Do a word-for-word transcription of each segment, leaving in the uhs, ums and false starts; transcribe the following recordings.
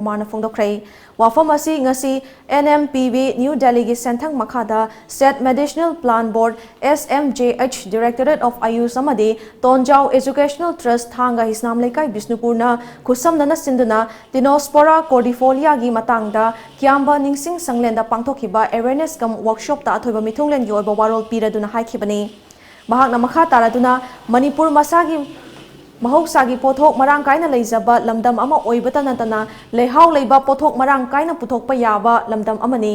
ꯀꯨꯃꯥꯔꯅ ꯐꯣꯡꯗꯣꯛꯈ꯭ꯔꯦ꯫ ꯋꯥꯐꯝ ꯑꯁꯤ ꯉꯁꯤ N M P B New Delhiꯒꯤ ꯁꯦꯟꯊꯪ ꯃꯈꯥꯗ State Medicinal Plant Board, S M J H, Directorate of Ayush ꯑꯃꯗꯤ Tonjao Educational Trust, ꯊꯥꯡꯒ ꯍꯤꯁꯅꯥꯝ ꯂꯩꯀꯥꯏ, ꯕꯤꯁꯅꯨꯄꯨꯔꯅ ꯈꯨꯠꯁꯝꯅꯅ ꯁꯤꯟꯗꯨꯅ Tinospora cordifoliaꯒꯤ ꯃꯇꯥꯡꯗ ꯀ꯭ꯌꯥꯝꯕ ꯅꯤꯡꯁꯤꯡ ꯁꯪꯂꯦꯟꯗ ꯄꯥꯡꯊꯣꯛꯈꯤꯕ awareness cum workshopꯇ ꯑꯊꯣꯏꯕ ꯃꯤꯊꯨꯡꯂꯦꯟꯒꯤ ꯑꯣꯏꯕ ꯋꯥꯔꯣꯜ ꯄꯤꯔꯗꯨꯅ ꯍꯥꯏꯈꯤꯕꯅꯤ꯫ ꯃꯍꯥꯛꯅ ꯃꯈꯥ ꯇꯥꯔꯗꯨꯅ, ꯃꯅꯤꯄꯨꯔ ꯃꯁꯥꯒꯤ ꯃꯍꯧꯁꯥꯒꯤ ꯄꯣꯠꯊꯣꯛ ꯃꯔꯥꯡ ꯀꯥꯏꯅ ꯂꯩꯖꯕ ꯂꯝꯗꯝ ꯑꯃ ꯑꯣꯏꯕꯇ ꯅꯠꯇꯅ, ꯂꯩꯍꯥꯎ ꯂꯩꯕ ꯄꯣꯠꯊꯣꯛ ꯃꯔꯥꯡ ꯀꯥꯏꯅ ꯄꯨꯊꯣꯛꯄ ꯌꯥꯕ ꯂꯝꯗꯝ ꯑꯃꯅꯤ꯫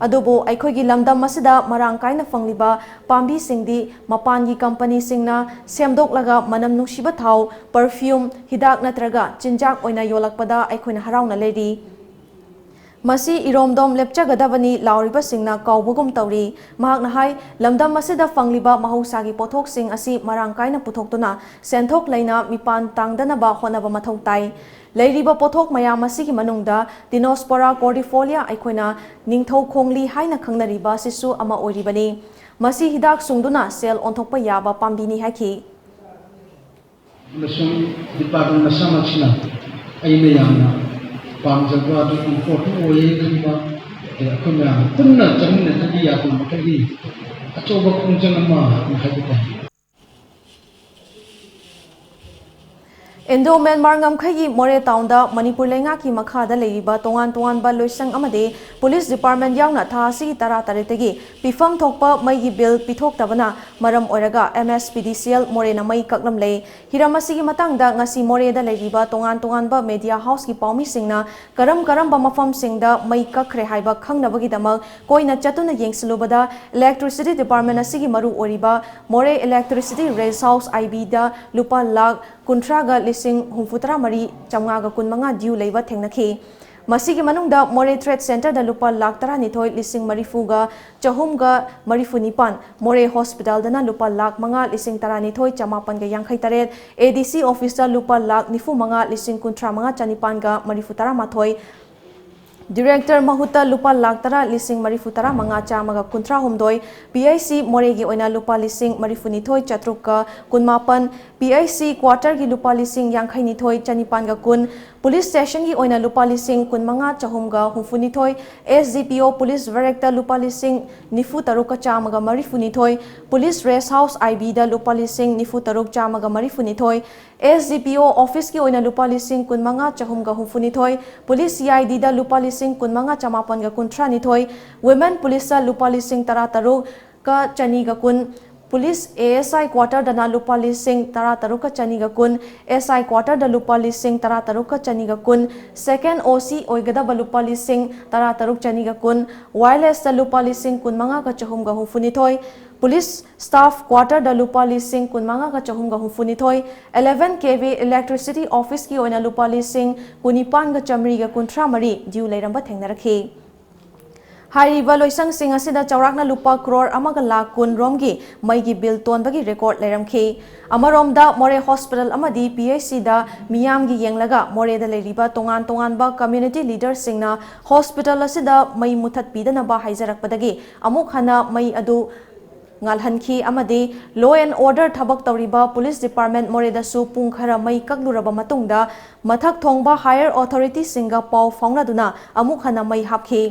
ꯑꯗꯨꯕꯨ ꯑꯩꯈꯣꯏꯒꯤ ꯂꯝꯗꯝ ꯑꯁꯤꯗ ꯃꯔꯥꯡ ꯀꯥꯏꯅ ꯐꯪꯂꯤꯕ ꯄꯥꯝꯕꯤꯁꯤꯡꯗꯤ ꯃꯄꯥꯟꯒꯤ ꯀꯝꯄꯅꯤꯁꯤꯡꯅ ꯁꯦꯝꯗꯣꯛꯂꯒ ꯃꯅꯝ ꯅꯨꯡꯁꯤꯕ ꯊꯥꯎ, perfume, ꯍꯤꯗꯥꯛ ꯅꯠꯇ꯭ꯔꯒ ꯆꯤꯟꯖꯥꯛ ꯑꯣꯏꯅ ꯌꯣꯜꯂꯛꯄꯗ ꯑꯩꯈꯣꯏꯅ ꯍꯔꯥꯎꯅ ꯂꯩꯔꯤ꯫ ꯃꯁꯤ ꯏꯔꯣꯝꯗꯣꯝ ꯂꯦꯞꯆꯒꯗꯕꯅꯤ ꯂꯥꯎꯔꯤꯕꯁꯤꯡꯅ ꯀꯥꯎꯕꯒꯨꯝ ꯇꯧꯔꯤ꯫ ꯃꯍꯥꯛꯅ ꯍꯥꯏ, ꯂꯝꯗꯝ ꯑꯁꯤꯗ ꯐꯪꯂꯤꯕ ꯃꯍꯧꯁꯥꯒꯤ ꯄꯣꯠꯊꯣꯛꯁꯤꯡ ꯑꯁꯤ ꯃꯔꯥꯡ ꯀꯥꯏꯅ ꯄꯨꯊꯣꯛꯇꯨꯅ ꯁꯦꯟꯊꯣꯛ ꯂꯩꯅ ꯃꯤꯄꯥꯟ ꯇꯥꯡꯗꯅꯕ ꯍꯣꯠꯅꯕ ꯃꯊꯧ ꯇꯥꯏ꯫ ꯂꯩꯔꯤꯕ ꯄꯣꯠꯊꯣꯛ ꯃꯌꯥꯝ ꯑꯁꯤꯒꯤ ꯃꯅꯨꯡꯗ Tinospora cordifolia, ꯑꯩꯈꯣꯏꯅ ꯅꯤꯡꯊꯧ ꯈꯣꯡꯂꯤ ꯍꯥꯏꯅ ꯈꯪꯅꯔꯤꯕ ꯑꯁꯤꯁꯨ ꯑꯃ ꯑꯣꯏꯔꯤꯕꯅꯤ꯫ ꯃꯁꯤ ꯍꯤꯗꯥꯛ ꯁꯨꯡꯗꯨꯅ ꯁꯦꯜ ꯑꯣꯟꯊꯣꯛꯄ ꯌꯥꯕ ꯄꯥꯝꯕꯤꯅꯤ ꯍꯥꯏꯈꯤ꯫ ꯑꯃꯁꯨꯡ department ꯃꯁꯥꯃꯛꯁꯤꯅ ꯑꯩꯅ ꯌꯥꯝꯅ ꯄꯥꯝꯖꯕ ꯑꯗꯨꯒ important ꯑꯣꯏꯌꯦ ꯈꯟꯕ, ꯑꯩꯈꯣꯏ ꯃꯌꯥꯝ ꯄꯨꯟꯅ ꯆꯠꯃꯤꯟꯅꯗ꯭ꯔꯗꯤ ꯌꯥꯗꯕ ꯃꯈꯜꯒꯤ ꯑꯆꯧꯕ ꯈꯣꯡꯖꯪ ꯑꯃ ꯍꯥꯏꯕ ꯇꯥꯏ꯫ Indo Myanmar ꯉꯝꯈꯩꯒꯤ ꯃꯣꯔꯦ ꯇꯥꯎꯟꯗ ꯃꯅꯤꯄꯨꯔ ꯂꯩꯉꯥꯛꯀꯤ ꯃꯈꯥꯗ ꯂꯩꯔꯤꯕ ꯇꯣꯉꯥꯟ ꯇꯣꯉꯥꯟꯕ ꯂꯣꯏꯁꯪ ꯑꯃꯗꯤ police department ꯌꯥꯎꯅ ꯊꯥ ꯑꯁꯤꯒꯤ ꯇꯔꯥ ꯇꯔꯦꯠꯇꯒꯤ ꯄꯤꯐꯝ ꯊꯣꯛꯄ ꯃꯩꯒꯤ bill ꯄꯤꯊꯣꯛꯇꯕꯅ ꯃꯔꯝ ꯑꯣꯏꯔꯒ M S P D C L ꯃꯣꯔꯦꯅ ꯃꯩ ꯀꯛꯂꯝꯂꯦ꯫ ꯍꯤꯔꯝ ꯑꯁꯤꯒꯤ ꯃꯇꯥꯡꯗ ꯉꯁꯤ ꯃꯣꯔꯦꯗ ꯂꯩꯔꯤꯕ ꯇꯣꯉꯥꯟ ꯇꯣꯉꯥꯟꯕ media houseꯀꯤ ꯄꯥꯎꯃꯤꯁꯤꯡꯅ ꯀꯔꯝ ꯀꯔꯝꯕ ꯃꯐꯝꯁꯤꯡꯗ ꯃꯩ ꯀꯛꯈ꯭ꯔꯦ ꯍꯥꯏꯕ ꯈꯪꯅꯕꯒꯤꯗꯃꯛ ꯀꯣꯏꯅ ꯆꯠꯇꯨꯅ ꯌꯦꯡꯁꯤꯜꯂꯨꯕꯗ, electricity department ꯑꯁꯤꯒꯤ ꯃꯔꯨ ꯑꯣꯏꯔꯤꯕ ꯃꯣꯔꯦ Electricity Rest House I Bꯗ ꯂꯨꯄꯥ ꯂꯥꯈ ꯀꯨꯟꯊ꯭ꯔꯥꯒ ꯂꯤꯁꯤꯡ ꯍꯨꯝꯐꯨꯇꯔꯥ ꯃꯔꯤ ꯆꯥꯝꯃꯉꯥꯒ ꯀꯨꯟꯃꯉꯥ due ꯂꯩꯕ ꯊꯦꯡꯅꯈꯤ꯫ ꯃꯁꯤꯒꯤ ꯃꯅꯨꯡꯗ ꯃꯣꯔꯦ Trade Centreꯗ ꯂꯨꯄꯥ ꯂꯥꯈ ꯇꯔꯥꯅꯤꯊꯣꯏ ꯂꯤꯁꯤꯡ ꯃꯔꯤꯐꯨꯒ ꯆꯍꯨꯝꯒ ꯃꯔꯤꯐꯨ ꯅꯤꯄꯥꯟ, ꯃꯣꯔꯦ Hospitalꯗꯅ ꯂꯨꯄꯥ ꯂꯥꯈ ꯃꯉꯥ ꯂꯤꯁꯤꯡ ꯇꯔꯥꯅꯤꯊꯣꯏ ꯆꯃꯥꯄꯟꯒ ꯌꯥꯡꯈꯩ ꯇꯔꯦꯠ, A D C officeꯇ ꯂꯨꯄꯥ ꯂꯥꯈ ꯅꯤꯐꯨ ꯃꯉꯥ ꯂꯤꯁꯤꯡ ꯀꯨꯟꯊ꯭ꯔꯥ ꯃꯉꯥ ꯆꯅꯤꯄꯥꯟꯒ ꯃꯔꯤꯐꯨ ꯇꯔꯥ ꯃꯥꯊꯣꯏ, director ꯃꯍꯨꯠꯇ ꯂꯨꯄꯥ ꯂꯥꯈ ꯇꯔꯥ ꯂꯤꯁꯤꯡ ꯃꯔꯤꯐꯨ ꯇꯔꯥ ꯃꯉꯥ ꯆꯥꯝꯃꯒ ꯀꯨꯟꯊ꯭ꯔꯥ ꯍꯨꯝꯗꯣꯏ, P I C ꯃꯣꯔꯦꯒꯤ ꯑꯣꯏꯅ ꯂꯨꯄꯥ ꯂꯤꯁꯤꯡ ꯃꯔꯤꯐꯨ ꯅꯤꯊꯣꯏ ꯆꯥꯇ꯭ꯔꯨꯛꯀ ꯀꯨꯟꯃꯥꯄꯟ, P I C quarterꯒꯤ ꯂꯨꯄꯥ ꯂꯤꯁꯤꯡ ꯌꯥꯡꯈꯩ ꯅꯤꯊꯣꯏ ꯆꯅꯤꯄꯥꯟꯒ ꯀꯨꯟ, ꯄꯨꯂꯤꯁ ꯁ꯭ꯇꯦꯁꯟꯒꯤ ꯑꯣꯏꯅ ꯂꯨꯄꯥ ꯂꯤꯁꯤꯡ ꯀꯨꯟꯃꯉꯥ ꯆꯍꯨꯝꯒ ꯍꯨꯝꯐꯨꯅꯤꯊꯣꯏ, ꯑꯦꯁ ꯗꯤ ꯄꯤ ꯑꯣ ꯄꯨꯂꯤꯁ ꯕꯦꯔꯦꯛꯇ ꯂꯨꯄꯥ ꯂꯤꯁꯤꯡ ꯅꯤꯐꯨ ꯇꯔꯨꯛꯀ ꯆꯥꯝꯃꯒ ꯃꯔꯤꯐꯨꯅꯤꯊꯣꯏ, ꯄꯨꯂꯤꯁ ꯔꯦꯁ ꯍꯥꯎꯁ ꯑꯥꯏ ꯕꯤꯗ ꯂꯨꯄꯥ ꯂꯤꯁꯤꯡ ꯅꯤꯐꯨ ꯇꯔꯨꯛ ꯆꯥꯝꯃꯒ ꯃꯔꯤꯐꯨꯅꯤꯊꯣꯏ, ꯑꯦꯁ ꯗꯤ ꯄꯤ ꯑꯣ ꯑꯣꯐꯤꯁꯀꯤ ꯑꯣꯏꯅ ꯂꯨꯄꯥ ꯂꯤꯁꯤꯡ ꯀꯨꯟꯃꯉꯥ ꯆꯍꯨꯝꯒ ꯍꯨꯝꯐꯨꯅꯤꯊꯣꯏ, ꯄꯨꯂꯤꯁ ꯁꯤ ꯑꯥꯏ ꯗꯤꯗ ꯂꯨꯄꯥ ꯂꯤꯁꯤꯡ ꯀꯨꯟꯃꯉꯥ ꯆꯃꯥꯄꯟꯒ ꯀꯨꯟꯊ꯭ꯔꯥꯅꯤꯊꯣꯏ, ꯋꯨꯃꯦꯟ ꯄꯨꯂꯤꯁꯇ ꯂꯨꯄꯥ ꯂꯤꯁꯤꯡ ꯇꯔꯥꯇꯔꯨꯛ, ꯀ ꯆꯅꯤꯒ ꯀꯨꯟ, ꯄꯨꯂꯤꯁ ꯑꯦ ꯑꯦꯁ ꯑꯥꯏ ꯀ꯭ꯋꯥꯇꯔꯗꯅ ꯂꯨꯄꯥ ꯂꯤꯁꯤꯡ ꯇꯔꯥꯇꯔꯨꯛꯀ ꯆꯅꯤꯒ ꯀꯨꯟ, ꯑꯦꯁ ꯑꯥꯏ ꯀ꯭ꯋꯥꯇꯔꯗ ꯂꯨꯄꯥ ꯂꯤꯁꯤꯡ ꯇꯔꯥꯇꯔꯨꯛꯀ ꯆꯅꯤꯒ ꯀꯨꯟ, ꯁꯦꯀꯦꯟ ꯑꯣ ꯁꯤ ꯑꯣꯏꯒꯗꯕ ꯂꯨꯄꯥ ꯂꯤꯁꯤꯡ ꯇꯔꯥꯇꯔꯨꯛ ꯆꯅꯤꯒ ꯀꯨꯟ, ꯋꯥꯏꯌꯔꯂꯦꯁꯇ ꯂꯨꯄꯥ ꯂꯤꯁꯤꯡ ꯀꯨꯟꯃꯉꯥꯒ ꯆꯍꯨꯝꯒ ꯍꯨꯝꯐꯨꯅꯤꯊꯣꯏ, ꯄꯨꯂꯤꯁ ꯁ꯭ꯇꯥꯐ ꯀ꯭ꯋꯥꯇꯔꯗ ꯂꯨꯄꯥ ꯂꯤꯁꯤꯡ ꯀꯨꯟꯃꯉꯥꯒ ꯆꯍꯨꯝꯒ ꯍꯨꯝꯐꯨꯅꯤꯊꯣꯏ, ꯑꯦꯂꯦꯚꯦꯟ ꯀꯦ ꯚꯤ ꯏꯂꯦꯛꯇ꯭ꯔꯤꯁꯤꯇꯤ ꯑꯣꯐꯤꯁꯀꯤ ꯑꯣꯏꯅ ꯂꯨꯄꯥ ꯂꯤꯁꯤꯡ ꯀꯨꯟꯅꯤꯄꯥꯟꯒ ꯆꯥꯃꯔꯤꯒ ꯀꯨꯟꯊ꯭ꯔꯥ ꯃꯔꯤ ꯗ꯭ꯌꯨ ꯂꯩꯔꯝꯕ ꯊꯦꯡꯅꯔꯛꯈꯤ꯫ ꯍꯥꯏꯔꯤꯕ ꯂꯣꯏꯁꯪꯁꯤꯡ ꯑꯁꯤꯗ ꯆꯥꯎꯔꯥꯛꯅ ꯂꯨꯄꯥ ꯀ꯭ꯔꯣꯔ ꯑꯃꯒ ꯂꯥꯈ ꯀꯨꯟ ꯔꯣꯝꯒꯤ ꯃꯩꯒꯤ ꯕꯤꯜ ꯇꯣꯟꯕꯒꯤ ꯔꯦꯀꯣꯔꯗ ꯂꯩꯔꯝꯈꯤ꯫ ꯑꯃꯔꯣꯝꯗ, ꯃꯣꯔꯦ ꯍꯣꯁꯄꯤꯇꯥꯜ ꯑꯃꯗꯤ ꯄꯤ ꯑꯩꯆ ꯁꯤꯗ ꯃꯤꯌꯥꯝꯒꯤ ꯌꯦꯡꯂꯒ ꯃꯣꯔꯦꯗ ꯂꯩꯔꯤꯕ ꯇꯣꯉꯥꯟ ꯇꯣꯉꯥꯟꯕ ꯀꯝꯃ꯭ꯌꯨꯅꯤꯇꯤ ꯂꯤꯗꯔꯁꯤꯡꯅ ꯍꯣꯁꯄꯤꯇꯥꯜ ꯑꯁꯤꯗ ꯃꯩ ꯃꯨꯊꯠꯄꯤꯗꯅꯕ ꯍꯥꯏꯖꯔꯛꯄꯗꯒꯤ ꯑꯃꯨꯛ ꯍꯟꯅ ꯃꯩ ꯑꯗꯨ ꯉꯥꯜꯍꯟꯈꯤ ꯑꯃꯗꯤ law and order ꯊꯕꯛ ꯇꯧꯔꯤꯕ ꯄꯨꯂꯤꯁ ꯗꯤꯄꯥꯔꯠꯃꯦꯟ ꯃꯣꯔꯦꯗꯁꯨ ꯄꯨꯡ ꯈꯔ ꯃꯩ ꯀꯛꯂꯨꯔꯕ ꯃꯇꯨꯡꯗ ꯃꯊꯛ ꯊꯣꯡꯕ ꯍꯥꯌꯔ ꯑꯣꯊꯣꯔꯤꯇꯤꯁꯤꯡꯒ ꯄꯥꯎ ꯐꯥꯎꯅꯗꯨꯅ ꯑꯃꯨꯛ ꯍꯟꯅ ꯃꯩ ꯍꯥꯞꯈꯤ꯫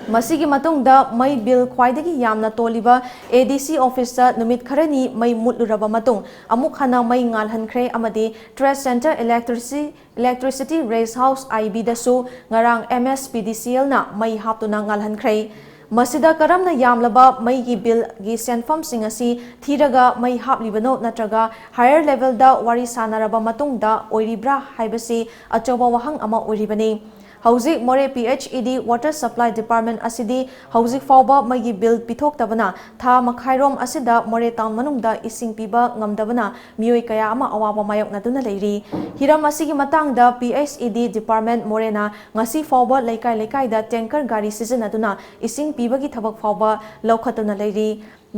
ꯃꯁꯤꯒꯤ ꯃꯇꯨꯡꯗ ꯃꯩ ꯕꯤꯜ ꯈ꯭ꯋꯥꯏꯗꯒꯤ ꯌꯥꯝꯅ ꯇꯣꯜꯂꯤꯕ ꯑꯦ ꯗꯤ ꯁꯤ ꯑꯣꯐꯤꯁꯇ ꯅꯨꯃꯤꯠ ꯈꯔꯅꯤ ꯃꯩ ꯃꯨꯠꯂꯨꯔꯕ ꯃꯇꯨꯡ ꯑꯃꯨꯛ ꯍꯟꯅ ꯃꯩ ꯉꯥꯜꯍꯟꯈ꯭ꯔꯦ ꯑꯃꯗꯤ ꯇ꯭ꯔꯦꯗ ꯁꯦꯟꯇꯔ ꯏꯂꯦꯛꯇ꯭ꯔꯤꯁꯤ-, ꯏꯂꯦꯛꯇ꯭ꯔꯤꯁꯤꯇꯤ ꯔꯦꯁ ꯍꯥꯎꯁ ꯑꯥꯏ ꯕꯤꯗꯁꯨ ꯉꯔꯥꯡ ꯑꯦꯝ ꯑꯦꯁ ꯄꯤ ꯗꯤ ꯁꯤ ꯑꯦꯜꯅ ꯃꯩ ꯍꯥꯞꯇꯨꯅ ꯉꯥꯜꯍꯟꯈ꯭ꯔꯦ꯫ ꯃꯁꯤꯗ ꯀꯔꯝꯅ ꯌꯥꯝꯂꯕ ꯃꯩꯒꯤ ꯕꯤꯜꯒꯤ ꯁꯦꯟꯐꯝꯁꯤꯡ ꯑꯁꯤ ꯊꯤꯔꯒ ꯃꯩ ꯍꯥꯞꯂꯤꯕꯅꯣ ꯅꯠꯇ꯭ꯔꯒ ꯍꯥꯌꯔ ꯂꯦꯚꯦꯜꯗ ꯋꯥꯔꯤ ꯁꯥꯅꯔꯕ ꯃꯇꯨꯡꯗ ꯑꯣꯏꯔꯤꯕ꯭ꯔꯥ ꯍꯥꯏꯕꯁꯤ ꯑꯆꯧꯕ ꯋꯥꯍꯪ ꯑꯃ ꯑꯣꯏꯔꯤꯕꯅꯤ꯫ ꯍꯧꯖꯤꯛ ꯃꯣꯔꯦ P H E the water supply department ꯑꯁꯤꯗꯤ ꯍꯧꯖꯤꯛ ꯐꯥꯎꯕ ꯃꯩꯒꯤ ꯕꯤꯜ ꯄꯤꯊꯣꯛꯇꯕꯅ ꯊꯥ ꯃꯈꯥꯏꯔꯣꯝ ꯑꯁꯤꯗ ꯃꯣꯔꯦ ꯇꯥꯎꯟ ꯃꯅꯨꯡꯗ ꯏꯁꯤꯡ ꯄꯤꯕ ꯉꯝꯗꯕꯅ ꯃꯤꯑꯣꯏ ꯀꯌꯥ ꯑꯃ ꯑꯋꯥꯕ ꯃꯥꯌꯣꯛꯅꯗꯨꯅ ꯂꯩꯔꯤ꯫ ꯍꯤꯔꯝ ꯑꯁꯤꯒꯤ ꯃꯇꯥꯡꯗ ꯄꯤ ꯑꯩꯆ ꯏ ꯗꯤ ꯗꯤꯄꯥꯔꯠꯃꯦꯟ ꯃꯣꯔꯦꯅ ꯉꯁꯤ ꯐꯥꯎꯕ ꯂꯩꯀꯥꯏ ꯂꯩꯀꯥꯏꯗ ꯇꯦꯡꯀꯔ ꯒꯥꯔꯤ ꯁꯤꯖꯤꯟꯅꯗꯨꯅ ꯏꯁꯤꯡ ꯄꯤꯕꯒꯤ ꯊꯕꯛ ꯐꯥꯎꯕ ꯂꯧꯈꯠꯇꯨꯅ ꯂꯩꯔꯤ꯫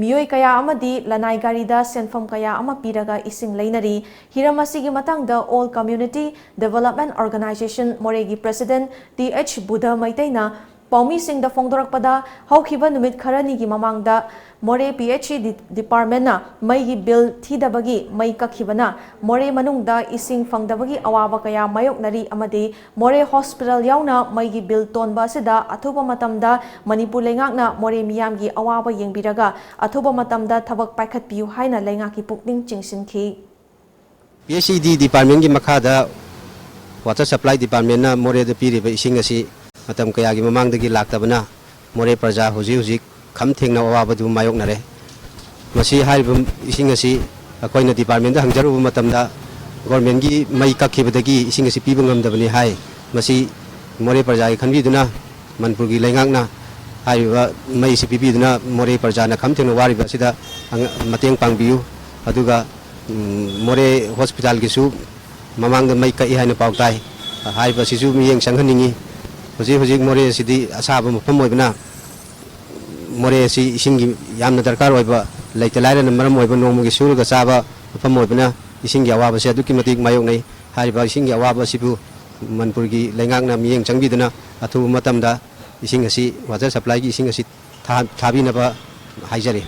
ꯃꯤꯑꯣꯏ ꯀꯌꯥ ꯑꯃꯗꯤ ꯂꯅꯥꯏ ꯒꯥꯔꯤꯗ ꯁꯦꯟꯐꯝ ꯀꯌꯥ ꯑꯃ ꯄꯤꯔꯒ ꯏꯁꯤꯡ ꯂꯩꯅꯔꯤ꯫ ꯍꯤꯔꯝ ꯑꯁꯤꯒꯤ ꯃꯇꯥꯡꯗ ꯑꯣꯜ ꯀꯝꯃ꯭ꯌꯨꯅꯤꯇꯤ ꯗꯤꯚꯦꯂꯞꯃꯦꯟ ꯑꯣꯔꯒꯅꯥꯏꯖꯦꯁꯟ ꯃꯣꯔꯦꯒꯤ ꯄ꯭ꯔꯦꯁꯤꯗꯦꯟꯠ ꯇꯤ ꯑꯩꯆ ꯕꯨꯙ ꯃꯩꯇꯩꯅ ꯄꯥꯎꯃꯤꯁꯤꯡꯗ ꯐꯣꯡꯗꯣꯔꯛꯄꯗ, ꯍꯧꯈꯤꯕ ꯅꯨꯃꯤꯠ ꯈꯔꯅꯤꯒꯤ ꯃꯃꯥꯡꯗ ꯃꯣꯔꯦ ꯄꯤ ꯑꯩꯆ ꯏ ꯗꯤ-, ꯗꯤꯄꯥꯔꯠꯃꯦꯟꯅ ꯃꯩꯒꯤ ꯕꯤꯜ ꯊꯤꯗꯕꯒꯤ ꯃꯩ ꯀꯛꯈꯤꯕꯅ ꯃꯣꯔꯦ ꯃꯅꯨꯡꯗ ꯏꯁꯤꯡ ꯐꯪꯗꯕꯒꯤ ꯑꯋꯥꯕ ꯀꯌꯥ ꯃꯥꯌꯣꯛꯅꯔꯤ ꯑꯃꯗꯤ ꯃꯣꯔꯦ ꯍꯣꯁꯄꯤꯇꯥꯜ ꯌꯥꯎꯅ ꯃꯩꯒꯤ ꯕꯤꯜ ꯇꯣꯟꯕ ꯑꯁꯤꯗ ꯑꯊꯨꯕ ꯃꯇꯝꯗ ꯃꯅꯤꯄꯨꯔ ꯂꯩꯉꯥꯛꯅ ꯃꯣꯔꯦ ꯃꯤꯌꯥꯝꯒꯤ ꯑꯋꯥꯕ ꯌꯦꯡꯕꯤꯔꯒ ꯑꯊꯨꯕ ꯃꯇꯝꯗ ꯊꯕꯛ ꯄꯥꯏꯈꯠꯄꯤꯌꯨ ꯍꯥꯏꯅ ꯂꯩꯉꯥꯛꯀꯤ ꯄꯨꯛꯅꯤꯡ ꯆꯤꯡꯁꯤꯟꯈꯤ꯫ ꯄꯤ ꯑꯩꯆ ꯏ ꯗꯤ ꯗꯤꯄꯥꯔꯠꯃꯦꯟꯒꯤ ꯃꯈꯥꯗ ꯋꯥꯇꯔ ꯁꯄ꯭ꯂꯥꯏ ꯗꯤꯄꯥꯔꯠꯃꯦꯟꯅ ꯃꯣꯔꯦꯗ ꯄꯤꯔꯤꯕ ꯏꯁꯤꯡ ꯑꯁꯤ ꯃꯇꯝ ꯀꯌꯥꯒꯤ ꯃꯃꯥꯡꯗꯒꯤ ꯂꯥꯛꯇꯕꯅ ꯃꯣꯔꯦ ꯄ꯭ꯔꯖꯥ ꯍꯧꯖꯤꯛ ꯍꯧꯖꯤꯛ ꯈꯝ ꯊꯦꯡꯅ ꯑꯋꯥꯕꯗꯨ ꯃꯥꯌꯣꯛꯅꯔꯦ꯫ ꯃꯁꯤ ꯍꯥꯏꯔꯤꯕ ꯏꯁꯤꯡ ꯑꯁꯤ ꯑꯩꯈꯣꯏꯅ ꯗꯤꯄꯥꯔꯠꯃꯦꯟꯗ ꯍꯪꯖꯔꯨꯕ ꯃꯇꯝꯗ ꯒꯣꯔꯃꯦꯟꯒꯤ ꯃꯩ ꯀꯛꯈꯤꯕꯗꯒꯤ ꯏꯁꯤꯡ ꯑꯁꯤ ꯄꯤꯕ ꯉꯝꯗꯕꯅꯤ ꯍꯥꯏ꯫ ꯃꯁꯤ ꯃꯣꯔꯦ ꯄ꯭ꯔꯖꯥꯒꯤ ꯈꯟꯕꯤꯗꯨꯅ ꯃꯅꯤꯄꯨꯔꯒꯤ ꯂꯩꯉꯥꯛꯅ ꯍꯥꯏꯔꯤꯕ ꯃꯩꯁꯤ ꯄꯤꯕꯤꯗꯨꯅ ꯃꯣꯔꯦ ꯄ꯭ꯔꯖꯥꯅ ꯈꯝ ꯊꯦꯡꯅ ꯋꯥꯔꯤꯕ ꯑꯁꯤꯗ ꯑꯉ-, ꯃꯇꯦꯡ ꯄꯥꯡꯕꯤꯌꯨ꯫ ꯑꯗꯨꯒ, ꯎꯝ, ꯃꯣꯔꯦ ꯍꯣꯁꯄꯤꯇꯥꯜꯒꯤꯁꯨ ꯃꯃꯥꯡꯗ ꯃꯩ ꯀꯛꯏ ꯍꯥꯏꯅ ꯄꯥꯎ ꯇꯥꯏ꯫ ꯍꯥꯏꯔꯤꯕ ꯑꯁꯤꯁꯨ ꯃꯤꯠꯌꯦꯡ ꯆꯪꯍꯟꯅꯤꯡꯏ꯫ ꯍꯧꯖꯤꯛ ꯍꯧꯖꯤꯛ ꯃꯣꯔꯦ ꯑꯁꯤꯗꯤ ꯑꯁꯥꯕ ꯃꯐꯝ ꯑꯣꯏꯕꯅ ꯃꯣꯔꯦ ꯑꯁꯤ ꯏꯁꯤꯡꯒꯤ ꯌꯥꯝꯅ ꯗꯔꯀꯥꯔ ꯑꯣꯏꯕ, ꯂꯩꯇ ꯂꯥꯏꯔꯅ ꯃꯔꯝ ꯑꯣꯏꯕ ꯅꯣꯡꯃꯒꯤ ꯁꯨꯔꯒ ꯆꯥꯕ ꯃꯐꯝ ꯑꯣꯏꯕꯅ ꯏꯁꯤꯡꯒꯤ ꯑꯋꯥꯕꯁꯦ ꯑꯗꯨꯛꯀꯤ ꯃꯇꯤꯛ ꯃꯥꯌꯣꯛꯅꯩ꯫ ꯍꯥꯏꯔꯤꯕ ꯏꯁꯤꯡꯒꯤ ꯑꯋꯥꯕ ꯑꯁꯤꯕꯨ ꯃꯅꯤꯄꯨꯔꯒꯤ ꯂꯩꯉꯥꯛꯅ ꯃꯤꯠꯌꯦꯡ ꯆꯪꯕꯤꯗꯨꯅ ꯑꯊꯨꯕ ꯃꯇꯝꯗ ꯏꯁꯤꯡ ꯑꯁꯤ, ꯋꯥꯇꯔ ꯁꯄ꯭ꯂꯥꯏꯒꯤ ꯏꯁꯤꯡ ꯑꯁꯤ ꯊꯥ-, ꯊꯥꯕꯤꯅꯕ ꯍꯥꯏꯖꯔꯤ꯫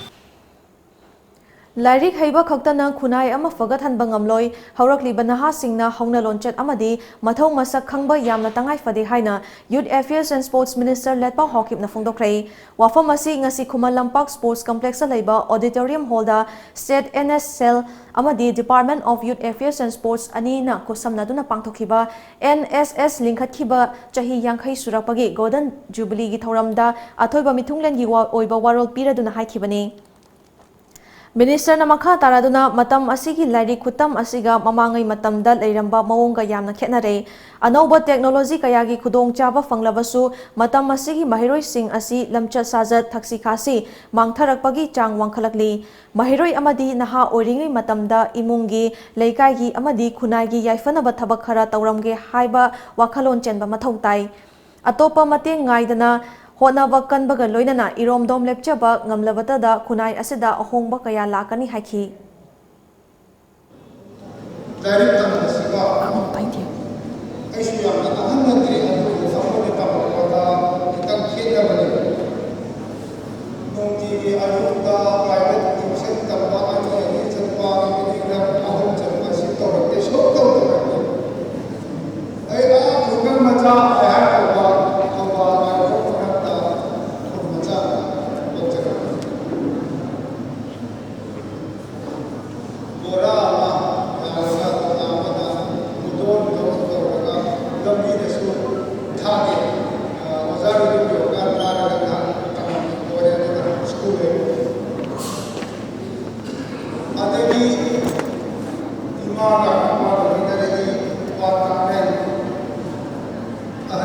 ꯂꯥꯏꯔꯤꯛ ꯍꯩꯕ ꯈꯛꯇꯅ ꯈꯨꯟꯅꯥꯏ ꯑꯃ ꯐꯒꯠꯍꯟꯕ ꯉꯝꯂꯣꯏ, ꯍꯧꯔꯛꯂꯤꯕ ꯅꯍꯥꯁꯤꯡꯅ ꯍꯧꯅ ꯂꯣꯟꯆꯠ ꯑꯃꯗꯤ ꯃꯊꯧ ꯃꯁꯛ ꯈꯪꯕ ꯌꯥꯝꯅ ꯇꯉꯥꯏ ꯐꯗꯦ ꯍꯥꯏꯅ Youth Affairs and Sports Minister ꯂꯦꯠꯄꯥꯎ ꯍꯥꯎꯀꯤꯞꯅ ꯐꯣꯡꯗꯣꯛꯈ꯭ꯔꯦ꯫ ꯋꯥꯐꯝ ꯑꯁꯤ ꯉꯁꯤ ꯈꯨꯃꯟ ꯂꯝꯄꯥꯛ ꯁ꯭ꯄꯣꯔꯠꯁ ꯀꯝꯄ꯭ꯂꯦꯛꯁꯇ ꯂꯩꯕ ꯑꯣꯗꯤꯇꯣꯔꯤꯌꯝ ꯍꯣꯜꯗ ꯁ꯭ꯇꯦꯠ ꯑꯦꯟ ꯑꯦꯁ ꯁꯦꯜ ꯑꯃꯗꯤ department of youth affairs and sports ꯑꯅꯤꯅ ꯈꯨꯠꯁꯝꯅꯗꯨꯅ ꯄꯥꯡꯊꯣꯛꯈꯤꯕ ꯑꯦꯟ ꯑꯦꯁ ꯑꯦꯁ ꯂꯤꯡꯈꯠꯈꯤꯕ ꯆꯍꯤ ꯌꯥꯡꯈꯩ ꯁꯨꯔꯛꯄꯒꯤ ꯒꯣꯜꯗꯟ ꯖꯨꯕꯤꯂꯤꯒꯤ ꯊꯧꯔꯝꯗ ꯑꯊꯣꯏꯕ ꯃꯤꯊꯨꯡꯂꯦꯟꯒꯤ ꯋꯥ-, ꯑꯣꯏꯕ ꯋꯥꯔꯣꯜ ꯄꯤꯔꯗꯨꯅ ꯍꯥꯏꯈꯤꯕꯅꯤ꯫ ꯃꯤꯅꯤꯁꯇꯔꯅ ꯃꯈꯥ ꯇꯥꯔꯗꯨꯅ, ꯃꯇꯝ ꯑꯁꯤꯒꯤ ꯂꯥꯏꯔꯤꯛ ꯈꯨꯇꯝ ꯑꯁꯤꯒ ꯃꯃꯥꯡꯉꯩ ꯃꯇꯝꯗ ꯂꯩꯔꯝꯕ ꯃꯑꯣꯡꯒ ꯌꯥꯝꯅ ꯈꯦꯠꯅꯔꯦ꯫ ꯑꯅꯧꯕ ꯇꯦꯛꯅꯣꯂꯣꯖꯤ ꯀꯌꯥꯒꯤ ꯈꯨꯗꯣꯡꯆꯥꯕ ꯐꯪꯂꯕꯁꯨ, ꯃꯇꯝ ꯑꯁꯤꯒꯤ ꯃꯍꯩꯔꯣꯏꯁꯤꯡ ꯑꯁꯤ ꯂꯝꯆꯠ ꯁꯥꯖꯠ, ꯊꯛꯁꯤ ꯈꯥꯁꯤ ꯃꯥꯡꯊꯔꯛꯄꯒꯤ ꯆꯥꯡ ꯋꯥꯡꯈꯠꯂꯛꯂꯤ꯫ ꯃꯍꯩꯔꯣꯏ ꯑꯃꯗꯤ ꯅꯍꯥ ꯑꯣꯏꯔꯤꯉꯩ ꯃꯇꯝꯗ ꯏꯃꯨꯡꯒꯤ, ꯂꯩꯀꯥꯏꯒꯤ ꯑꯃꯗꯤ ꯈꯨꯟꯅꯥꯏꯒꯤ ꯌꯥꯏꯐꯅꯕ ꯊꯕꯛ ꯈꯔ ꯇꯧꯔꯝꯒꯦ ꯍꯥꯏꯕ ꯋꯥꯈꯜꯂꯣꯟ ꯆꯦꯟꯕ ꯃꯊꯧ ꯇꯥꯏ꯫ ꯑꯇꯣꯞꯄ ꯃꯇꯦꯡ ꯉꯥꯏꯗꯅ ꯍꯣꯠꯅꯕ ꯀꯟꯕꯒ ꯂꯣꯏꯅꯅ ꯏꯔꯣꯝꯗꯣꯝ ꯂꯦꯞꯆꯕ ꯉꯝꯂꯕꯇꯗ ꯈꯨꯟꯅꯥꯏ ꯑꯁꯤꯗ ꯑꯍꯣꯡꯕ ꯀꯌꯥ ꯂꯥꯛꯀꯅꯤ ꯍꯥꯏꯈꯤ꯫ ꯂꯥꯏꯔꯤꯛ ꯇꯝꯕꯁꯤꯒ ꯑꯩꯁꯨ ꯌꯥꯝꯅ ꯑꯍꯟ ꯅꯠꯇ꯭ꯔꯤ, ꯑꯗꯨꯕꯨ ꯇꯝꯕꯗꯤ ꯇꯝꯃꯛꯄꯗ ꯈꯤꯇꯪ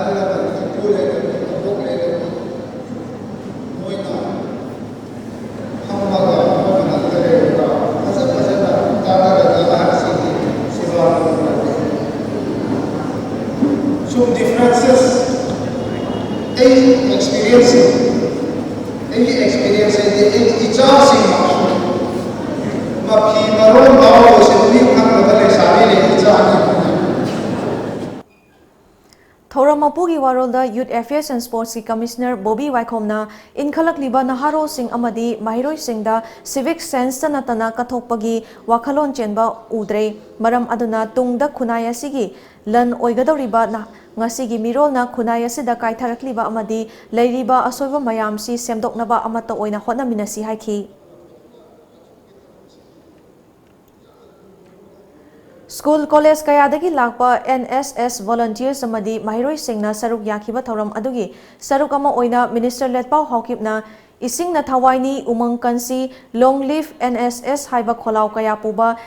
ꯏꯄꯨ ꯂꯩꯔꯝꯃꯤ, ꯏꯕꯣꯛ ꯂꯩꯔꯝꯃꯤ꯫ ꯃꯣꯏꯅ ꯐꯝꯃꯒ ꯃꯣꯏ ꯃꯅꯥꯛꯇ ꯂꯩꯔꯒ ꯐꯖ ꯐꯖꯅ ꯇꯥꯟꯅꯔꯒ ꯑꯍꯜꯁꯤꯡꯒꯤ ꯁꯦꯕꯥ ꯇꯧꯕ ꯅꯠꯇꯦ꯫ ꯁꯨꯝ differences ꯑꯩ experience, ꯑꯩꯒꯤ experience ꯍꯥꯏꯗꯤ ꯑꯩꯒꯤ ꯏꯆꯥꯁꯤꯡ ꯃꯐꯤ ꯃꯔꯣꯟ ꯐꯥꯎ ꯂꯣꯏꯁꯤꯟꯕꯤ ꯈꯪꯗꯕ ꯂꯩꯁꯥꯕꯤꯅꯦ ꯏꯆꯥ ꯑꯅꯤ꯫ ꯊꯧꯔꯝ ꯃꯄꯨꯒꯤ ꯋꯥꯔꯣꯜꯗ Youth Affairs and Sportsꯀꯤ Commissioner Bobby ꯋꯥꯏꯈꯣꯝꯅ ꯏꯟꯈꯠꯂꯛꯂꯤꯕ ꯅꯍꯥꯔꯣꯜꯁꯤꯡ ꯑꯃꯗꯤ ꯃꯍꯩꯔꯣꯏꯁꯤꯡꯗ civic senseꯇ ꯅꯠꯇꯅ ꯀꯠꯊꯣꯛꯄꯒꯤ ꯋꯥꯈꯜꯂꯣꯟ ꯆꯦꯟꯕ ꯎꯗ꯭ꯔꯦ꯫ ꯃꯔꯝ ꯑꯗꯨꯅ ꯇꯨꯡꯗ ꯈꯨꯟꯅꯥꯏ ꯑꯁꯤꯒꯤ ꯂꯟ ꯑꯣꯏꯒꯗꯧꯔꯤꯕ ꯅ-, ꯉꯁꯤꯒꯤ ꯃꯤꯔꯣꯜꯅ ꯈꯨꯟꯅꯥꯏ ꯑꯁꯤꯗ ꯀꯥꯏꯊꯔꯛꯂꯤꯕ ꯑꯃꯗꯤ ꯂꯩꯔꯤꯕ ꯑꯁꯣꯏꯕ ꯃꯌꯥꯝꯁꯤ ꯁꯦꯝꯗꯣꯛꯅꯕ ꯑꯃꯠꯇ ꯑꯣꯏꯅ ꯍꯣꯠꯅꯃꯤꯟꯅꯁꯤ ꯍꯥꯏꯈꯤ꯫ ꯁ꯭ꯀꯨꯜ ꯀꯣꯂꯦꯖ ꯀꯌꯥꯗꯒꯤ ꯂꯥꯛꯄ N S S volunteers ꯑꯃꯗꯤ ꯃꯍꯩꯔꯣꯏꯁꯤꯡꯅ ꯁꯔꯨꯛ ꯌꯥꯈꯤꯕ ꯊꯧꯔꯝ ꯑꯗꯨꯒꯤ ꯁꯔꯨꯛ ꯑꯃ ꯑꯣꯏꯅ Minister ꯂꯦꯠꯄꯥꯎ ꯍꯥꯎꯀꯤꯞꯅ ꯏꯁꯤꯡꯅ ꯊꯋꯥꯏꯅꯤ, ꯎꯃꯪ ꯀꯟꯁꯤ, Long Live N S S ꯍꯥꯏꯕ ꯈꯣꯜꯂꯥꯎ ꯀꯌꯥ ꯄꯨꯕ